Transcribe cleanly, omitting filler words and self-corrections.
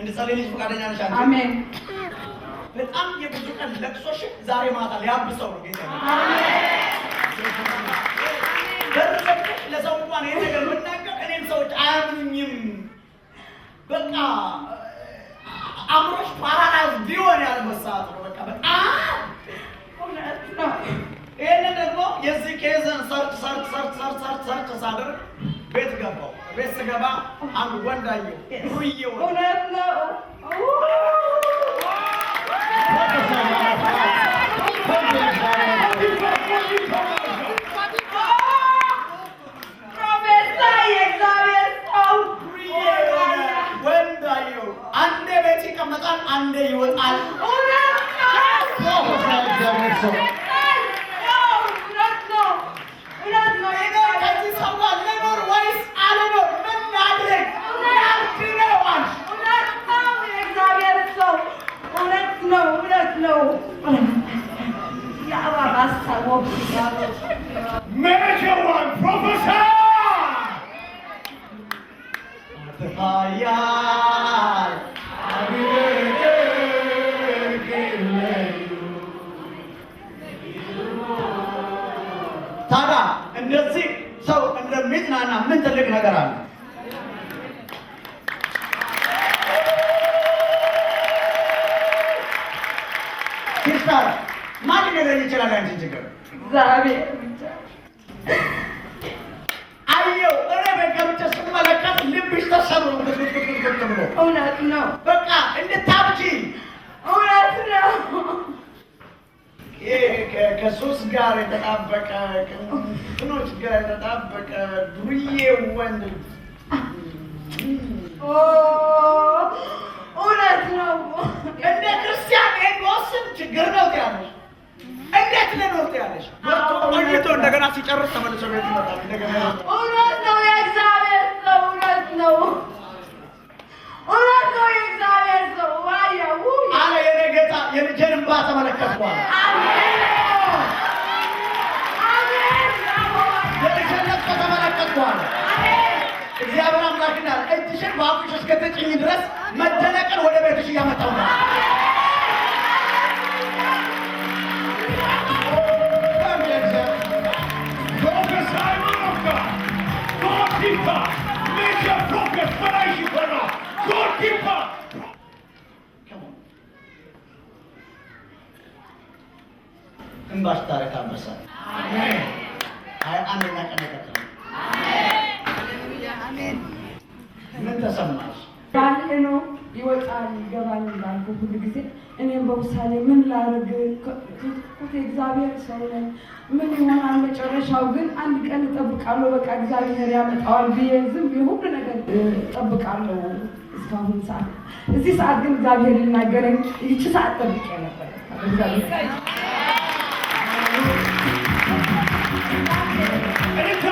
እንድጸልይልሽ ፈቃደኛ ነሽ አንቺ? አሜን። በጣም የብዙ ቀን ለቅሶሽን ዛሬ ማታ ሊያብሰው ነው ጌታ። በር ዘግተሽ ለሰው እንኳን ይሄን ነገር ብናገር እኔም ሰዎች አያምኑኝም። በቃ አእምሮሽ paralyze ሊሆን ያለበት ሰዓት ነው። በቃ በጣም እውነት ነው። ይህንን ደግሞ የዚህ case ን search search search search search search ሳደርግ ቤት ገባው። ቤት ስገባ አንድ ወንድ አየሁ፣ ዱርዬ ወንድ። እውነት ነው። Prophesy, man of God. Prophesy, man of God. Prophesy የእግዚአብሔር ሰው። ዱርዬ የሆነ ወንድ አየሁ። አንዴ ቤት ይቀመጣል፣ አንዴ ይወጣል። እውነት ነው። Prophesy, እግዚአብሔር ሰው። እውነት ነው። እውነት ነው። እኔ ከዚህ ሰው ጋር ልኖር ወይስ አልኖር? ምን ላድርግ? ላብድ ነው አልሽ። እውነት ነው። የእግዚአብሔር ሰው፣ እውነት ነው። እውነት ነው። የአባባ Major one, prophesy! ኃያል አቤት ልዩ። ታዲያ እንደዚህ ሰው እንደሚጽናና ምን ትልቅ ነገር አለ? Sister፣ ማን ሊነግረኝ ይችላል ያንቺን ችግር? እግዚአብሔር ብቻ። አየው፣ እኔ ቤት ገብቼ ስመለከት ልብሽ ተሰብሮ ብትብትብት ብሎ እውነት ነው። በቃ እንድታብጂ። እውነት ነው። ይሄ ከሱስ ጋር የተጣበቀ፣ ከእንትኖች ጋር የተጣበቀ ዱርዬ ወንድ። ኦ፣ እውነት ነው። እንደ ክርስቲያን ይሄን መወሰን ችግር ነው ትያለሽ። እንዴት ልኖር ትያለሽ። ወጥቶ ቆይቶ እንደገና ሲጨርስ ተመልሶ ቤት ይመጣል። እንደገና ይወጣል። እውነት ነው። የእግዚአብሔር ሰው፣ እውነት ነው። እውነት ነው። የእግዚአብሔር ሰው ዋያ ውይ። አለ የኔ ጌታ፣ የልጄን እንባ ተመለከትኩ አለ። አሜን አሜን። የልጄን ለቅሶ ተመለከትኩ አለ። አሜን። እግዚአብሔር አምላክ እንዳለ እጅሽን በአፍሽ እስክትጭኝ ድረስ መደነቅን ወደ ቤትሽ እያመጣው ነው። Prophesy, man of God. Go deeper. Major prophet, Farajibara. Go deeper. Come on. እንባሽ ታሪክ አንበሳ። Amen. 21ኛ ቀን የቀጠለው ምን ተሰማሽ? ባሌ ነው፣ ይወጣል ይገባል እንዳልኩ ሁሉ ጊዜ እኔም በውሳኔ ምን ላድርግ ኩት የእግዚአብሔር ሰው ነኝ፣ ምን ይሆናል መጨረሻው? ግን አንድ ቀን እጠብቃለሁ፣ በቃ እግዚአብሔር ያመጣዋል ብዬ ዝም ብዬ ሁሉ ነገር እጠብቃለሁ እስካሁን ሰዓት። እዚህ ሰዓት ግን እግዚአብሔር ሊናገረኝ ይቺ ሰዓት ጠብቄ ነበር። እግዚአብሔር እልልታ።